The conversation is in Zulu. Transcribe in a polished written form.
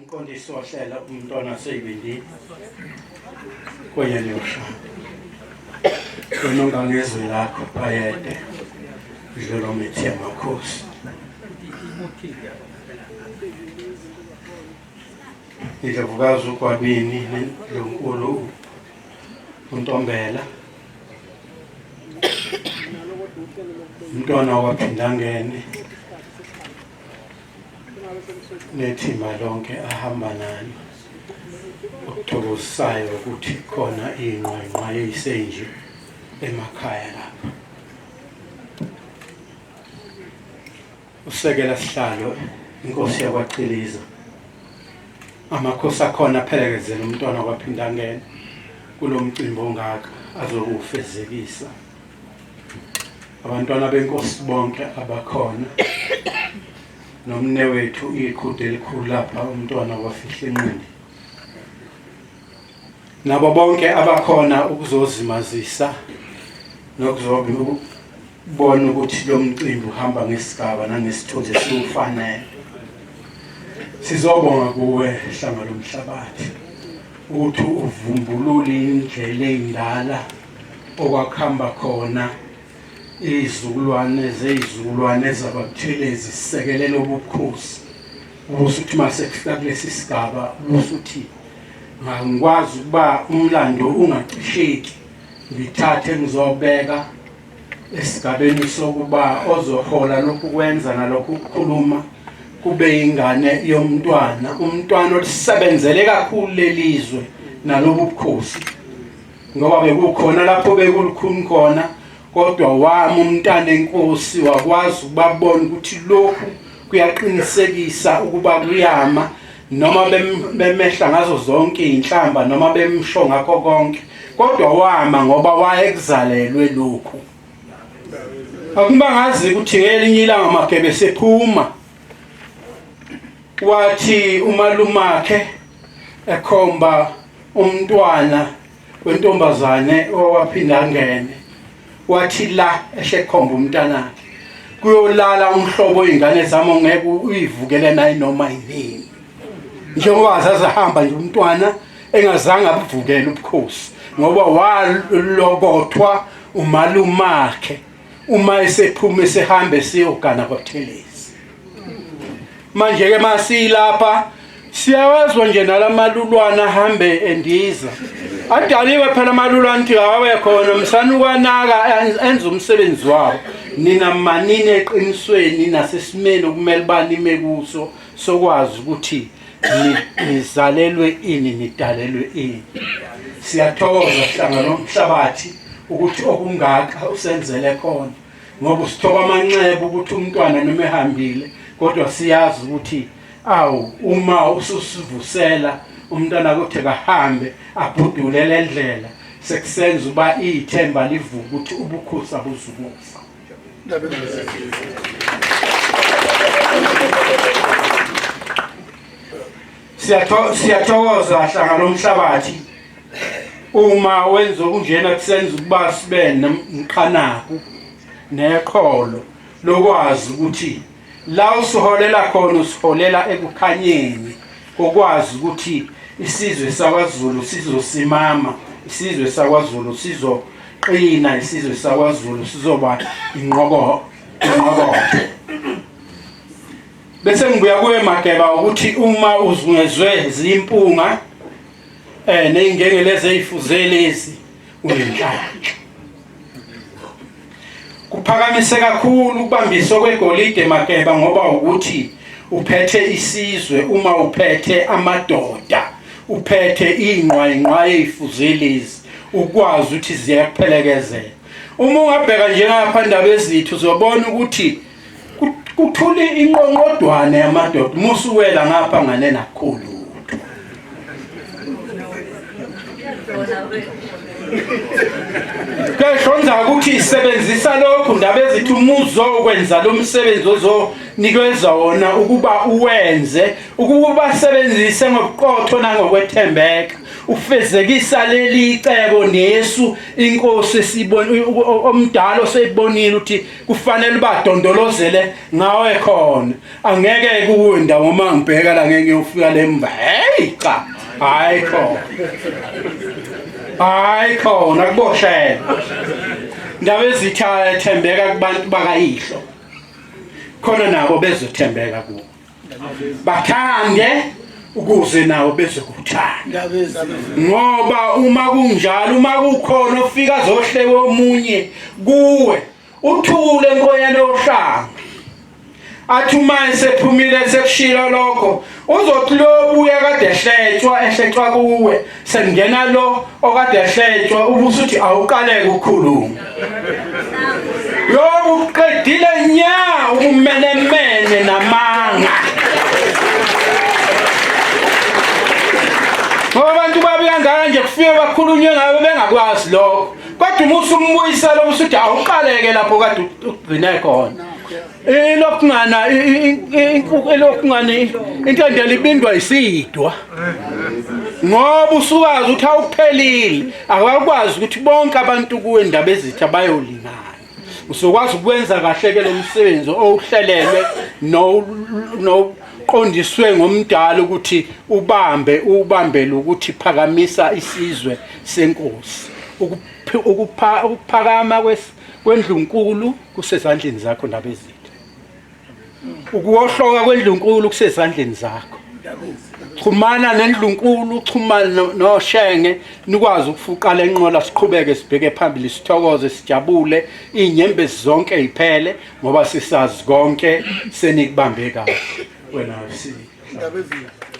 Mqondisi wohlelo umntwana seyibindini kwenye yoshana. Wena ongangezwi lakho bayede dlula mithi yamakhosi. Indlovukazi uGwabini neNdlunkulu uNtombela. Umntwana waphindangene nethimba lonke ahamba nalo okuthokozisayo ukuthi khona iy'nqwayinqwayi eyisenje emakhaya lapha usekela sihlalo inkosi yakwachiliza amakhosi akhona aphelekezela umntwana kwaphindangene kulo mcimbi ongaka azokuwufezekisa abantwana benkosi bonke abakhona nomne wethu iqhude elikhulu lapha umntwana wafihla inqindi nabo bonke abakhona ukuzozimazisa nokuzobona ukuthi lo mcimbi uhamba ngesigaba nangesithunzi esiwufanele sizobonga kuwe hlanga lomhlabathi ukuthi uvumbulule indlela eyindala okwakuhamba khona izizukulwane zezizukulwane zabaButhelezi sisekelela ubukhosi ubusuthi uma sekufika kulesi sigaba ubusuthi ngangikwazi ukuba umlando ungacisheki ngithathe ngizobeka esigabeni sokuba ozohola lokhu kwenza nalokhu kukhuluma kube ingane yomntwana umntwana olisebenzele kakhulu lelizwe nalobu bukhosi ngoba bekukhona lapho bekulukhuni khona kodwa wami umntana enkosi wakwazi ukubabona ukuthi lokhu kuyaqinisekisa ukuba kuyama noma bemehla ngazo zonke izinhlamba noma bemsho ngakho konke kodwa wama ngoba wayekuzalelwe lokhu akuba ngazi ukuthi ngelinye ilanga magebe sephuma wathi umalumakhe ekhomba umntwana wentombazane owaphinda angene wathi la eshekhomba umntanakhe kuyolala umhlobo izingane zami ongeke uyivukele naye noma yinini njengoba zazihamba nje umntwana engazange abuvukele ubukhosi ngoba walokothwa umalumakhe uma esephuma esehamba esiyogana kwaButhelezi manje ke masilapha siyawezwa nje nalamalulwana ahambe endiza adaliwe phela amalulwana ukuthi awabe khona msana ukwanaka enza umsebenzi wabo nina manini eqinisweni nasesimeni okumele banime kuso sokwazi ukuthi nizalelwe ini nidalelwe ini siyathokoza hlangana nomhlabathi ukuthi okungaka usenzele khona ngoba usithoba amanxeba ukuthi umntwana noma ehambile kodwa siyazi ukuthi awu uma ususivusela umntwana kuthi kahambe abhudule le ndlela sekusenza uba ithemba livuka ukuthi ubukhosi abuzukufa Siyathokoza hlanga lomhlabathi uma wenza okunjena kusenza ukuba sibe nomqhanaku neqholo lokwazi ukuthi la usiholela khona usiholela ekukhanyeni kokwazi ukuthi isizwe sakwaZulu sizosimama isizwe sakwaZulu sizoqina isizwe sakwaZulu sizoba inqoko inqokotho bese ngibuya kuwe Mageba ukuthi uma uzungezwe zimpunga eh nezingenge lezi ezifuze lezi unenhlanhla kuphakamise kakhulu ukubambiswa kwegolide Mageba ngoba ukuthi uphethe isizwe uma uphethe amadoda uphethe ingqwayingqwayi ezifuze lezi ukwazi ukuthi ziyakuphelekezela uma ungabheka njengapha ndaba ezithu uzobona ukuthi kuthule inqonqodwane yamadoda musuwela ngapha ngane nakhulu Kehlonza ukuthi isebenzisa lokhu ndaba ezithi umuzokwenza lo msebenzi ozonikezwa wona ukuba uwenze ukuba ubasebenzise ngobuqotho nangokwethembeka Ufezekisa leli cebo nesu inkosi esibona omdala oseyibonile ukuthi kufanele badondolozele ngawe khona. Angeke kuwe ndawo uma ngibheka la ngeke ngiyofika lemva. Hey cha. Hayi khona. Hayi khona kuboshela. Ndaba ezitha ethembeka kubantu bakayihlo. Khona nabo bezothembeka kuwe. Bathande ukuze nawo bezokuthanda. Ngoba uma kunjalo uma kukhona ofika azohleka omunye kuwe uthule enkoyeni yohlanga. Athi uma esephumile sekushilo lokho uzothi lo buya kade ehletshwa ehletshwa kuwe sengena lo okade ehletshwa ubusuthi awuqaleke ukukhuluma lokhu kuqedile nya ubumenemene namanga ngoba abantu babi kangaka nje kufike bakhulunywe ngabe bengakwazi lokho kodwa uma usumbuyisela ubusuthi awuqaleke lapho kade ugcine khona Ilokungana ilokungana intendela ibindwa isidwa. Ngoba usukazi ukuthi awuphelile, awakwazi ukuthi bonke abantu kuwe indaba ezitha bayolingana. Usokwazi ukwenza kahle ke lo msebenzi owuhlelelwe no noqondiswe ngomdala ukuthi ubambe ubambele ukuthi phakamisa isizwe senkosi. Ukuphakama kwendlunkulu kusezandleni zakho ndabezitha ukuwohloka kwendlunkulu kusezandleni zakho xhumana nendlunkulu xhumana noshenge nikwazi ukufuqa lenqola siqhubeke sibheke phambili sithokoze sijabule inyembezi zonke iphele ngoba sisazi konke senikubambe kahle wena si Ndabezitha.